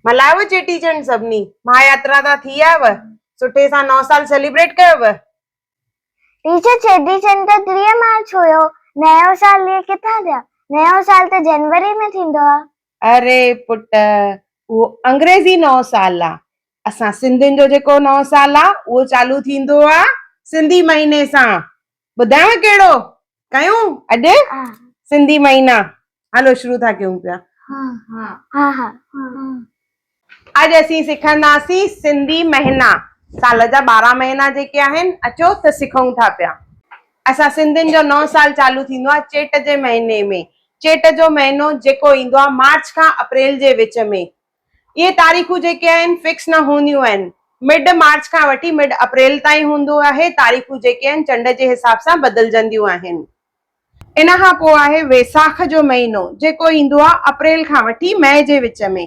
ملهايو چيٽي چنڊ سڀني؟ مهاياترا تان ٿي آيو؟ سٺي سان نئون سال سيليبريٽ ڪيو؟ ٽيچر چيٽي چنڊ ته 30 مارچ هيو، نيو سال اهي ڪٿان ٿيا؟ نيو سال ته جنوري ۾ ٿيندو آ. اري پٽ اهو انگريزي نئون سال آ، اسان سنڌين جو جيڪو نئون سال آ اهو چالو ٿيندو آ سنڌي مهيني سان. ٻڌايانو ڪهڙو؟ ڪيون اڄ سنڌي مهينا. هلو شروع ٿا ڪيون پيا. ها ها. اڄ اسين سکنداسين سنڌي مهينا. سال جا 12 مهينا جيڪي آهن اچو ته سکون ٿا پيا. اسان سنڌين جو نئون سال چالو ٿيندو آهي چيٽ جي مهيني ۾. چيٽ جو مهينو جيڪو ايندو آهي مارچ کان اپريل جي وچ ۾. اهي تاريخون جيڪي آهن فڪس نه هونديون آهن. مڊ مارچ کان وٺي مڊ اپريل تائين هوندو آهي. تاريخون جيڪي آهن چنڊ جي حساب سان بدلجنديون آهن. ان کان پوء آهي ويساک جو مهينو جيڪو ايندو آهي اپريل کان وٺي مئي جي وچ ۾.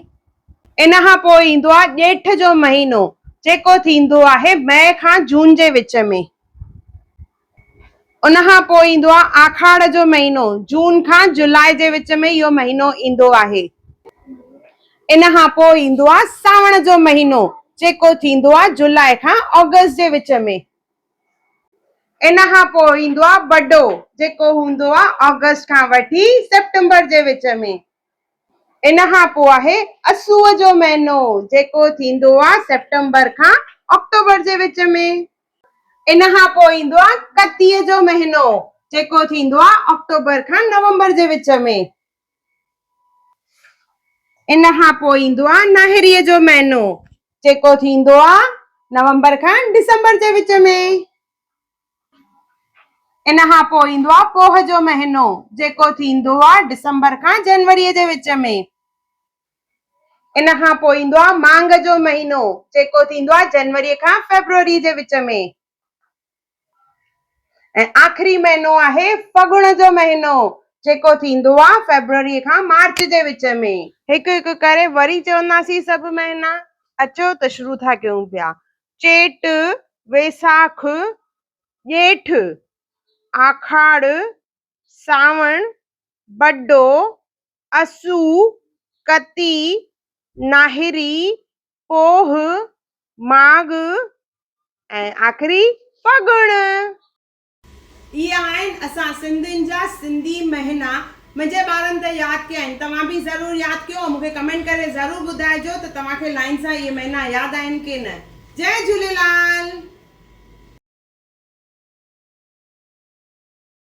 ان کان پوء ايندو آهي ڄيٺ جو مهينو جيڪو ٿيندو آهي مئي کان جون جي وچ ۾. ان کان پوء ايندو آهي آکاڙ جو مهينو، جون کان جولاء جي وچ ۾ اهو مهينو ايندو آهي. ان کان پوء ايندو آهي سانوڻ جو مهينو، جيڪو ٿيندو آهي جولاء کان آگسٽ جي وچ ۾. ان کان پوء ايندو آهي بڊو، جيڪو هوندو آهي آگسٽ کان وٺي سيپٽمبر جي وچ ۾. ان کان پوء آهي اسوء جو مهينو، جيڪو ٿيندو آهي سيپٽمبر کان آڪٽوبر جي وچ ۾. ان کان پوء ايندو آهي ڪتيء جو مهينو، جيڪو ٿيندو آهي آڪٽوبر کان نومبر جي وچ ۾. ان کان پوء ايندو آهي ناهريء جو مهينو، جيڪو ٿيندو آهي نومبر کان ڊسمبر جي وچ ۾. ان کان پوء ايندو آهي پوهه جو مهينو، جيڪو ٿيندو آهي ڊسمبر کان جنوريء جي وچ ۾. ان کان پوء ايندو آهي مانگهه جو مهينو، جيڪو ٿيندو آهي جنوريء کان فيبروريء جي وچ ۾. ۽ آخري مهينو آهي ڦڳڻ جو مهينو، جيڪو ٿيندو آهي فيبروريء کان مارچ جي وچ ۾. هڪ هڪ ڪري وري چونداسين سڀ مهينا. اچو ته شروع ٿا ڪيون پيا. چيٽ، ويساک، ڄيٺ، آکاڙ، سانوڻ، بڊو، اسو، ڪتي، ناهري، پوهه، ماڳ ۽ آخري ڦڳڻ. اهي آهن اسان سنڌين جا سنڌي مهينا. منهنجي ٻارن ته ياد ڪيا آهن. توهان به ضرور ياد ڪيو ۽ مون کي ڪمينٽ ڪري ضرور ٻڌائجو ته توهان کي لائين سان اهي مهينا ياد آهن ڪي نه. جئي جهوليلال.